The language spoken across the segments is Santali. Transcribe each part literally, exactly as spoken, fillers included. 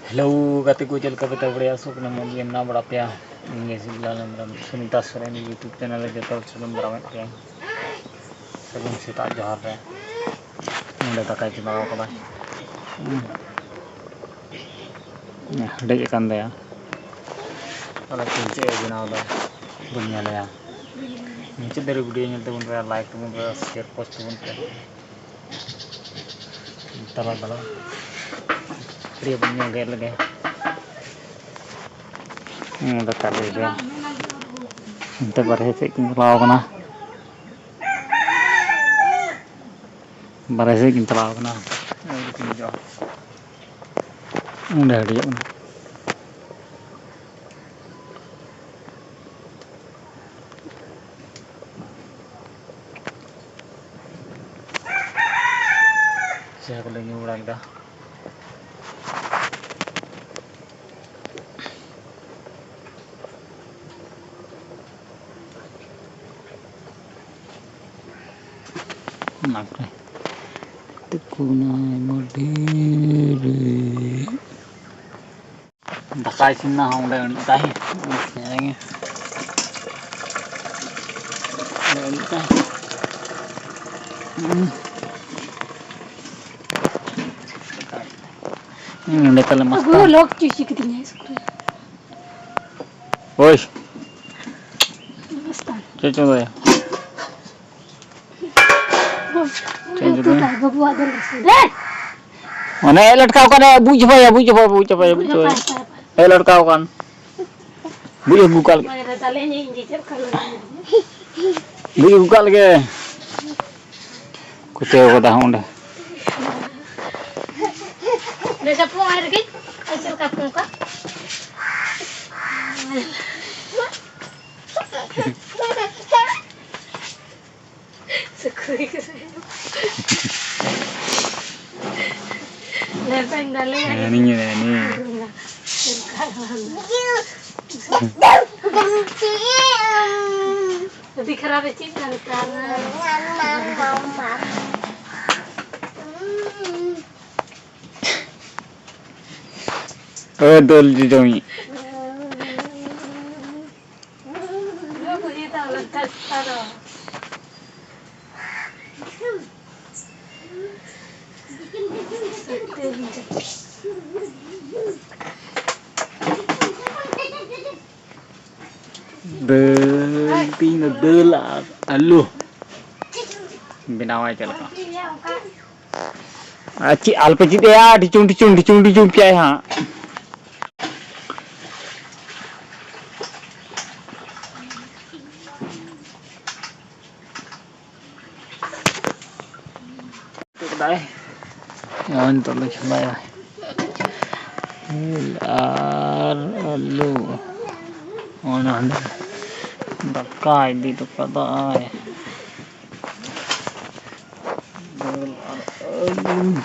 ᱦᱮᱞᱳ ᱜᱟᱛᱮ ᱠᱚ, ᱪᱮᱫ ᱞᱮᱠᱟ ᱯᱮ ᱛᱟᱦᱮᱸ ᱵᱟᱲᱟᱭᱟ? ᱟᱥᱚᱜ ᱠᱟᱱᱟ ᱢᱚᱡᱽ ᱜᱮ ᱢᱮᱱᱟᱜ ᱵᱟᱲᱟ ᱯᱮᱭᱟ᱾ ᱤᱧ ᱜᱮ ᱥᱤᱵᱞᱟᱞ ᱦᱮᱢᱵᱨᱚᱢ, ᱥᱩᱱᱤᱛᱟ ᱥᱚᱨᱮᱱ YouTube ᱪᱮᱱᱮᱞ ᱨᱮ ᱡᱚᱛᱚ ᱦᱚᱲ ᱥᱟᱹᱜᱩᱱ ᱫᱟᱨᱟᱢᱮᱫ ᱯᱮᱭᱟ᱾ ᱥᱟᱹᱜᱩᱱ ᱥᱮᱛᱟᱜ ᱡᱚᱦᱟᱨ ᱨᱮ᱾ ᱱᱚᱸᱰᱮ ᱫᱟᱠᱟᱭ ᱪᱚᱸᱫᱟ ᱟᱠᱟᱫᱟ᱾ ᱦᱩᱸ᱾ ᱦᱮᱰᱮᱡ ᱟᱠᱟᱱ ᱛᱟᱭᱟ᱾ ᱛᱟᱦᱞᱮ ᱛᱮᱦᱮᱧ ᱪᱮᱫ ᱮ ᱵᱮᱱᱟᱣ ᱮᱫᱟ ᱵᱚᱱ ᱧᱮᱞᱮᱭᱟ᱾ ᱢᱩᱪᱟᱹᱫ ᱫᱷᱟᱹᱨᱤᱡ ᱵᱷᱤᱰᱤᱭᱳ ᱧᱮᱞ ᱛᱟᱵᱚᱱ ᱯᱮ, ᱞᱟᱭᱤᱠ ᱛᱟᱵᱚᱱ ᱯᱮ, ᱥᱮᱭᱟᱨ ᱯᱳᱥᱴ ᱛᱟᱵᱚᱱ ᱯᱮ᱾ ᱛᱟᱞᱟ ᱛᱟᱞᱟ᱾ ᱦᱟᱹᱴᱭᱟᱹ ᱵᱚᱱ ᱧᱮᱞ ᱜᱮᱫ ᱞᱮᱜᱮ᱾ ᱦᱩᱸ, ᱫᱟᱠᱟ ᱞᱟᱹᱭ ᱯᱮ᱾ ᱚᱱᱛᱮ ᱵᱟᱨᱦᱮ ᱥᱮᱫ ᱠᱤᱱ ᱪᱟᱞᱟᱣ ᱠᱟᱱᱟ᱾ ᱵᱟᱨᱦᱮ ᱥᱮᱫ ᱠᱤᱱ ᱪᱟᱞᱟᱣ ᱠᱟᱱᱟ᱾ ᱚᱸᱰᱮ ᱦᱟᱹᱴᱭᱟᱹᱜ ᱠᱟᱱᱟ᱾ ᱪᱟ ᱠᱚᱞᱮ ᱧᱩ ᱵᱟᱲᱟ ᱠᱮᱫᱟ᱾ ᱚᱱᱟ ᱠᱚᱨᱮ ᱛᱩᱠᱩᱱᱟᱭ ᱢᱟᱹᱰᱤ ᱨᱮ᱾ ᱫᱟᱠᱟ ᱤᱥᱤᱱ ᱱᱟ ᱦᱚᱸ ᱚᱸᱰᱮ ᱟᱹᱬᱤᱡ ᱛᱟᱭ᱾ ᱚᱸᱰᱮ ᱟᱹᱬᱤᱡ ᱛᱟᱭ᱾ ᱦᱩᱸ᱾ ᱦᱩᱸ, ᱱᱚᱸᱰᱮ ᱛᱟᱞᱮ ᱢᱟᱥᱴᱟᱨ᱾ ᱟᱹᱜᱩ ᱞᱚᱠ ᱪᱩᱥᱤ ᱠᱤᱫᱤᱧᱟᱭ ᱥᱩᱠᱨᱤ᱾ ᱳᱭ᱾ ᱢᱟᱥᱴᱟᱨ᱾ ᱪᱮᱫ ᱪᱚᱸᱫᱟᱭᱟ? ᱪᱮᱫ ᱪᱚᱸᱫᱟᱭᱟ? ᱵᱟᱹᱵᱩᱣᱟᱜ ᱫᱚ ᱨᱟᱥᱮ᱾ ᱫᱮ! ᱚᱱᱮ ᱮ ᱞᱟᱴᱠᱟᱣ ᱠᱟᱱᱟ, ᱵᱩᱡ ᱪᱟᱵᱟᱭᱟ, ᱵᱩᱡ ᱪᱟᱵᱟᱭᱟ, ᱵᱩᱡ ᱪᱟᱵᱟᱭᱟ, ᱵᱩᱡ ᱪᱟᱵᱟᱭᱟ᱾ ᱮ ᱞᱟᱴᱠᱟᱣ ᱠᱟᱱ᱾ ᱵᱩᱡ ᱟᱹᱜᱩ ᱠᱟᱜ ᱞᱮᱜᱮ᱾ ᱢᱟᱭᱨᱟ ᱛᱟᱞᱮ ᱤᱧ ᱪᱮᱫ ᱠᱟᱞᱟᱨ? ᱵᱩᱡ ᱟᱹᱜᱩ ᱠᱟᱜ ᱞᱮᱜᱮ᱾ ᱠᱩᱪᱟᱹᱣ ᱠᱟᱫᱟ ᱦᱚᱸ ᱚᱸᱰᱮ᱾ ᱵᱮᱥ ᱟᱯᱷᱚ ᱟᱭ ᱨᱮᱜᱮ᱾ ᱪᱮᱫ ᱞᱮᱠᱟ ᱠᱚ ᱚᱱᱠᱟ? ᱥᱩᱠᱨᱤ ᱠᱚ᱾ ᱞᱮᱵᱮᱱ ᱫᱟᱞᱮ᱾ ᱦᱮᱸ, ᱱᱤᱭᱟᱹ, ᱱᱤᱭᱟᱹ᱾ ᱪᱮᱫ ᱞᱮᱠᱟ? ᱟᱹᱰᱤ ᱠᱷᱟᱨᱟᱯ ᱮ ᱪᱮᱫ ᱠᱟᱱ ᱛᱟᱢᱟ᱾ ᱳᱭ ᱫᱟᱹᱞ ᱡᱚᱡᱚᱢᱤᱡ᱾ ᱫᱟᱹᱞ, ᱛᱤᱦᱤᱧ ᱫᱚ ᱫᱟᱹᱞ ᱟᱨ ᱟᱹᱞᱩ ᱵᱮᱱᱟᱣᱟᱭ ᱪᱮᱫ ᱞᱮᱠᱟ? ᱟᱨ ᱪᱮᱫ ᱟᱞᱯᱮ ᱪᱮᱫ ᱮᱭᱟ, ᱰᱷᱤᱪᱩᱝ, ᱰᱷᱤᱪᱩᱝ, ᱰᱷᱤᱪᱩᱝ, ᱰᱷᱤᱪᱩᱝ ᱯᱮᱭᱟᱭ ᱦᱟᱸᱜ᱾ ᱠᱮᱫᱟᱭ᱾ ᱱᱚᱜᱼᱚᱭ ᱱᱤᱛᱚᱜ ᱞᱮ ᱪᱚᱸᱫᱟᱭᱟ᱾ ᱟᱨ ᱟᱹᱞᱩ᱾ ᱚᱱᱟ ᱦᱟᱸᱰᱮ ᱫᱟᱠᱟ ᱤᱫᱤ ᱦᱚᱴᱚ ᱠᱟᱫᱟᱭ᱾ ᱫᱟᱹᱞ ᱟᱨ ᱟᱹᱞᱩ᱾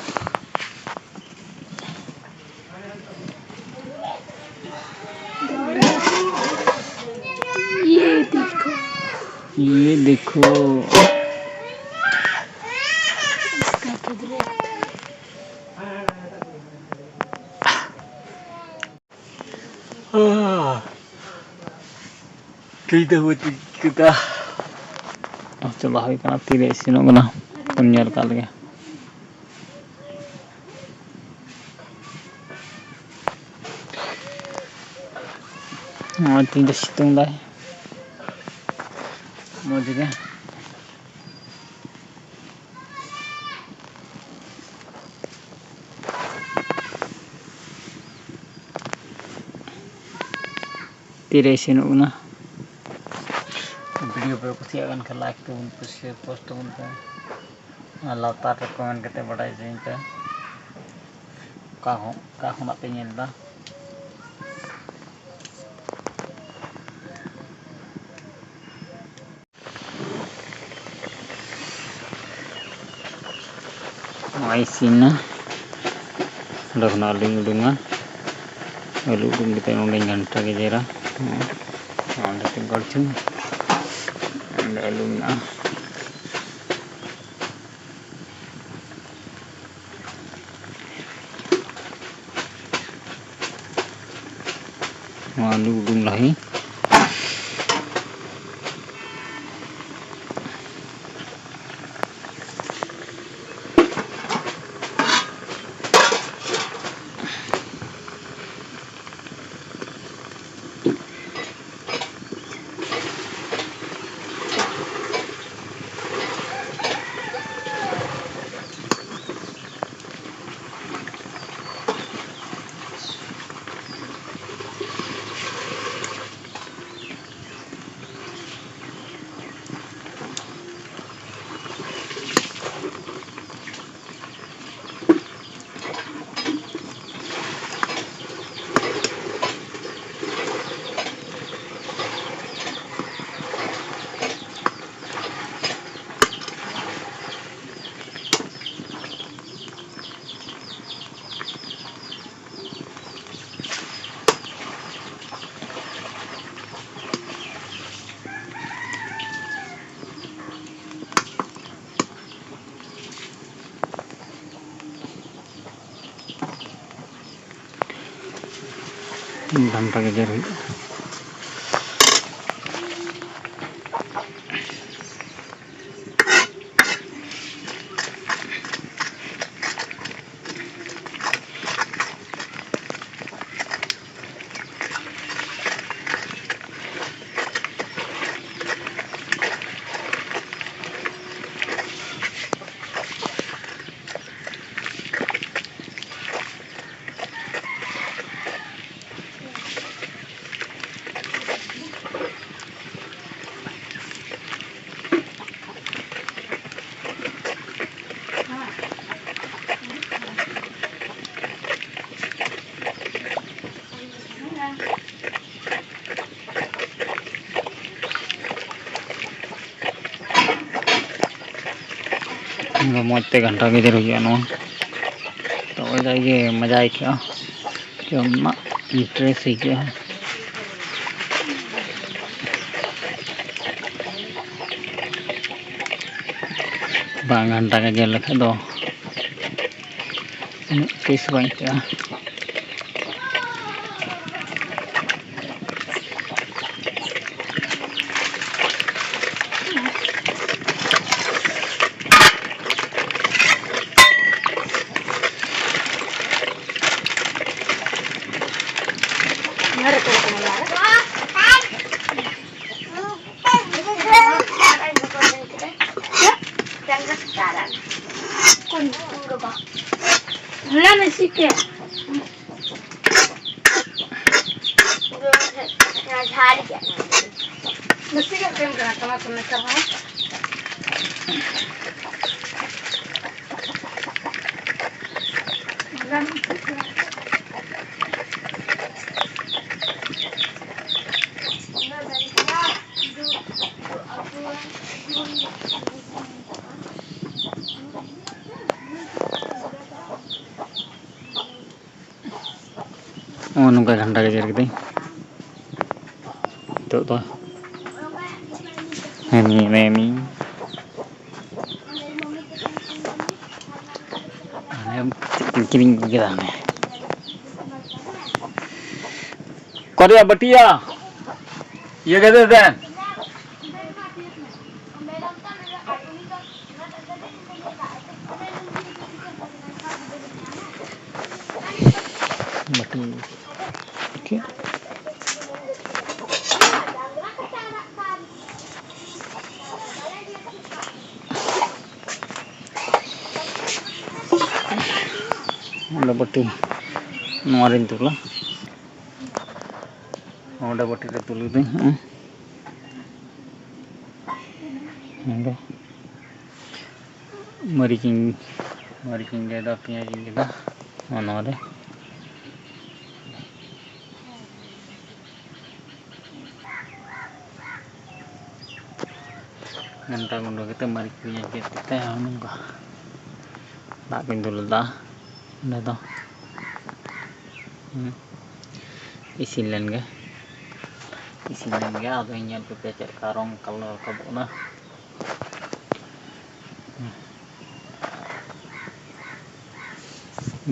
ये देखो। ये देखो। इसका तो दिल लगता है। ᱛᱤ ᱛᱮ ᱦᱩᱭ ᱠᱮᱫᱟ᱾ ᱪᱚᱸᱫᱟ ᱦᱩᱭ ᱠᱟᱱᱟ, ᱛᱤᱨᱮ ᱤᱥᱤᱱᱚᱜ ᱠᱟᱱᱟ, ᱵᱚᱱ ᱧᱮᱞ ᱠᱟᱜ ᱞᱮᱜᱮ᱾ ᱱᱚᱜᱼᱚᱭ ᱛᱮᱦᱮᱧ ᱫᱚ ᱥᱤᱛᱩᱝ ᱫᱟᱭ ᱢᱚᱡᱽ ᱜᱮ᱾ ᱛᱤᱨᱮ ᱤᱥᱤᱱᱚᱜ ᱠᱟᱱᱟ᱾ ᱵᱷᱤᱰᱤᱭᱳ ᱯᱮ ᱠᱩᱥᱤᱭᱟᱜ ᱠᱟᱱ ᱠᱷᱟᱱ, ᱞᱟᱭᱤᱠ ᱛᱟᱵᱚᱱ ᱯᱮ, ᱥᱮᱭᱟᱨ, ᱯᱳᱥᱴ ᱛᱟᱵᱚᱱ ᱯᱮ, ᱟᱨ ᱞᱟᱛᱟᱨ ᱨᱮ ᱠᱚᱢᱮᱱᱴ ᱠᱟᱛᱮ ᱵᱟᱰᱟᱭ ᱦᱚᱪᱚᱧ ᱯᱮ, ᱚᱠᱟ ᱦᱚᱸ, ᱚᱠᱟ ᱠᱷᱚᱱᱟᱜ ᱯᱮ ᱧᱮᱞ ᱮᱫᱟ᱾ ᱱᱚᱜᱼᱚᱭ ᱤᱥᱤᱱ ᱮᱱᱟ᱾ ᱚᱸᱰᱮ ᱠᱷᱚᱱᱟᱜ ᱟᱹᱞᱩᱧ ᱩᱰᱩᱝᱟ᱾ ᱟᱹᱞᱩ ᱩᱰᱩᱝ ᱠᱟᱛᱮ ᱱᱚᱸᱰᱮᱧ ᱜᱷᱟᱱᱴᱟ ᱜᱮᱡᱮᱨᱟ᱾ ᱱᱚᱸᱰᱮ ᱛᱤᱧ ᱜᱚᱲ ᱦᱚᱪᱚᱧ᱾ ᱚᱸᱰᱮ ᱟᱹᱞᱩ ᱢᱮᱱᱟᱜᱼᱟ᱾ ᱱᱚᱣᱟ ᱟᱹᱞᱩ ᱩᱰᱩᱝ ᱞᱟᱦᱟᱭᱟᱹᱧ᱾ ᱰᱟᱱᱴᱟ ᱜᱮᱡᱮᱨ ᱦᱩᱭᱩᱜᱼᱟ᱾ ᱱᱚᱣᱟ ᱢᱚᱡᱽ ᱛᱮ ᱜᱷᱟᱱᱴᱟ ᱜᱮᱡᱮᱨ ᱦᱩᱭᱩᱜᱼᱟ ᱱᱚᱣᱟ᱾ ᱛᱚ ᱚᱸᱰᱮ ᱜᱮ ᱢᱟᱡᱟ ᱟᱹᱭᱠᱟᱹᱜᱼᱟ, ᱡᱚᱢ ᱨᱮᱱᱟᱜ interest ᱟᱹᱭᱠᱟᱹᱜᱼᱟ᱾ ᱵᱟᱝ ᱜᱷᱟᱱᱴᱟ ᱜᱮᱡᱮᱨ ᱞᱮᱠᱷᱟᱡ ᱫᱚ ᱩᱱᱟᱹᱜ taste ᱵᱟᱝ ᱟᱹᱭᱠᱟᱹᱜᱼᱟ᱾ ᱦᱚᱞᱟ ᱢᱮᱥᱤ ᱠᱮ᱾ ᱱᱟᱥᱮᱭᱟᱜ ᱠᱟᱱ ᱠᱟᱱᱟ ᱴᱟᱢᱟᱴᱳ ᱱᱮᱛᱟᱨ ᱦᱚᱸ᱾ ᱱᱚᱜᱼᱚ ᱱᱚᱝᱠᱟ ᱜᱷᱟᱱᱴᱟ ᱜᱮᱡᱮᱨ ᱠᱤᱫᱟᱹᱧ᱾ ᱱᱤᱛᱚᱜ ᱫᱚ ᱦᱮᱢᱤ ᱢᱮᱢᱤ᱾ ᱟᱨ ᱪᱮᱫ ᱠᱚᱧ ᱠᱤᱨᱤᱧ ᱟᱹᱜᱩ ᱠᱮᱫᱟ ᱚᱱᱮ᱾ ᱠᱚᱨᱮᱭᱟ ᱵᱟᱹᱴᱤᱭᱟ᱾ ᱤᱭᱟᱹ ᱠᱟᱛᱮ ᱫᱮᱱ᱾ ᱵᱟᱹᱴᱤ᱾ ᱴᱷᱤᱠ᱾ ᱚᱸᱰᱮ ᱵᱟᱹᱴᱤ ᱱᱚᱣᱟ ᱨᱤᱧ ᱫᱩᱞᱟ᱾ ᱚᱸᱰᱮ ᱵᱟᱹᱴᱤ ᱨᱮ ᱫᱩᱞ ᱠᱤᱫᱟᱹᱧ᱾ ᱦᱚᱸᱜᱼᱚᱭ᱾ ᱚᱸᱰᱮ ᱢᱟᱹᱨᱤᱪ ᱤᱧ, ᱢᱟᱹᱨᱤᱪ ᱤᱧ ᱜᱮᱫᱟ, ᱯᱮᱸᱭᱟᱡᱽ ᱤᱧ ᱜᱮᱫᱟ᱾ ᱱᱚᱣᱟ, ᱱᱚᱣᱟ ᱨᱮ ᱜᱷᱟᱱᱴᱟ ᱜᱩᱸᱰᱟᱹ ᱠᱟᱛᱮ ᱢᱟᱹᱨᱤᱪ ᱯᱮᱸᱭᱟᱡᱽ ᱜᱮᱫ ᱠᱟᱛᱮ ᱱᱚᱜᱼᱚ ᱱᱚᱝᱠᱟ ᱫᱟᱜ ᱠᱚᱧ ᱫᱩᱞ ᱞᱮᱫᱟ ᱚᱸᱰᱮ ᱫᱚ᱾ ᱦᱩᱸ᱾ ᱤᱥᱤᱱ ᱞᱮᱱ ᱜᱮ, ᱤᱥᱤᱱ ᱞᱮᱱ ᱜᱮ᱾ ᱟᱫᱚᱧ ᱧᱮᱞ ᱦᱚᱪᱚ ᱯᱮᱭᱟ ᱪᱮᱫ ᱞᱮᱠᱟ ᱨᱚᱝ ᱠᱟᱞᱟᱨ ᱨᱟᱠᱟᱵᱚᱜ ᱠᱟᱱᱟ᱾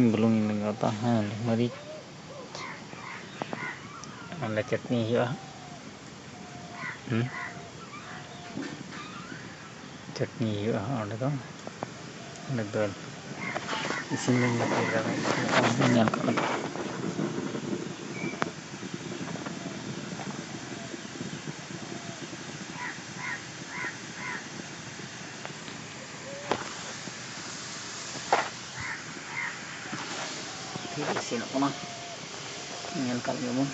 ᱵᱩᱞᱩᱝ ᱤᱧ ᱞᱟᱜᱟᱣ ᱫᱟ, ᱦᱮᱸ, ᱢᱟᱹᱨᱤᱪ᱾ ᱚᱸᱰᱮ ᱪᱟᱹᱴᱱᱤ ᱦᱩᱭᱩᱜᱼᱟ᱾ ᱦᱩᱸ᱾ ᱪᱟᱹᱴᱱᱤ ᱦᱩᱭᱩᱜᱼᱟ ᱚᱸᱰᱮ ᱫᱚ᱾ ᱚᱸᱰᱮ ᱫᱟᱹᱞ ᱤᱥᱤᱱ ᱞᱮᱱ ᱜᱮ ᱧᱮᱞ ᱠᱟᱜ ᱞᱮᱜᱮ᱾ ᱧᱮᱞ ᱠᱟᱜ ᱜᱮᱵᱚᱱ᱾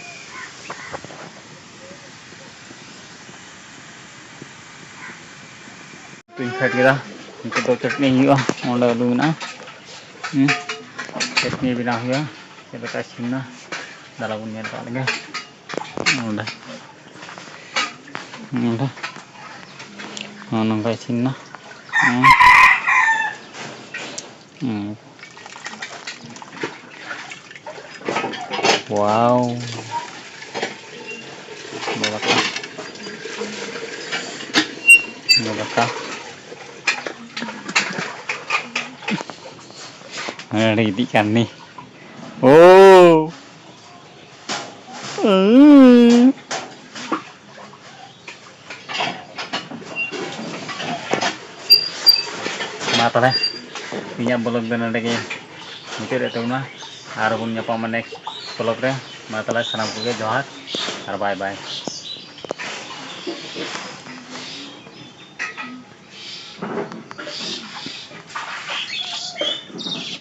ᱛᱩᱧ ᱯᱷᱮᱰ ᱠᱮᱫᱟ᱾ ᱱᱤᱛᱚᱜ ᱫᱚ ᱪᱟᱹᱴᱱᱤ ᱦᱩᱭᱩᱜᱼᱟ᱾ ᱚᱸᱰᱮ ᱟᱹᱞᱩ ᱢᱮᱱᱟᱜᱼᱟ᱾ ᱦᱩᱸ᱾ ᱪᱟᱹᱴᱱᱤ ᱵᱮᱱᱟᱣ ᱦᱩᱭᱩᱜᱼᱟ᱾ ᱪᱮᱫ ᱞᱮᱠᱟ ᱤᱥᱤᱱ ᱮᱱᱟ? ᱫᱮᱞᱟ ᱵᱚᱱ ᱧᱮᱞ ᱠᱟᱜ ᱞᱮᱜᱮ᱾ ᱱᱚᱸᱰᱮ᱾ ᱱᱚᱸᱰᱮ᱾ ᱱᱚᱜᱼᱚ ᱱᱚᱝᱠᱟ ᱤᱥᱤᱱ ᱮᱱᱟ᱾ ᱦᱩᱸ᱾ ᱦᱩᱸ᱾ ᱣᱟᱣ᱾ ᱫᱚ ᱫᱟᱠᱟ᱾ ᱫᱚ ᱫᱟᱠᱟ᱾ ᱦᱮᱸ, ᱤᱫᱤᱜ ᱠᱟᱱ ᱱᱤ᱾ ᱳ᱾ ᱩᱸ᱾ ᱢᱟ ᱛᱟᱦᱚᱞᱮ, ᱤᱧᱟᱹᱜ vlog ᱫᱚ ᱱᱚᱰᱮ ᱜᱮ ᱢᱩᱪᱟᱹᱫ ᱮᱫ ᱛᱟᱵᱚᱱᱟ᱾ ᱟᱨ ᱵᱚᱱ ᱧᱟᱯᱟᱢᱟ next vlog ᱨᱮ᱾ ᱢᱟ ᱛᱟᱦᱚᱞᱮ, ᱥᱟᱱᱟᱢ ᱠᱚᱜᱮ ᱡᱚᱦᱟᱨ ᱟᱨ bye bye᱾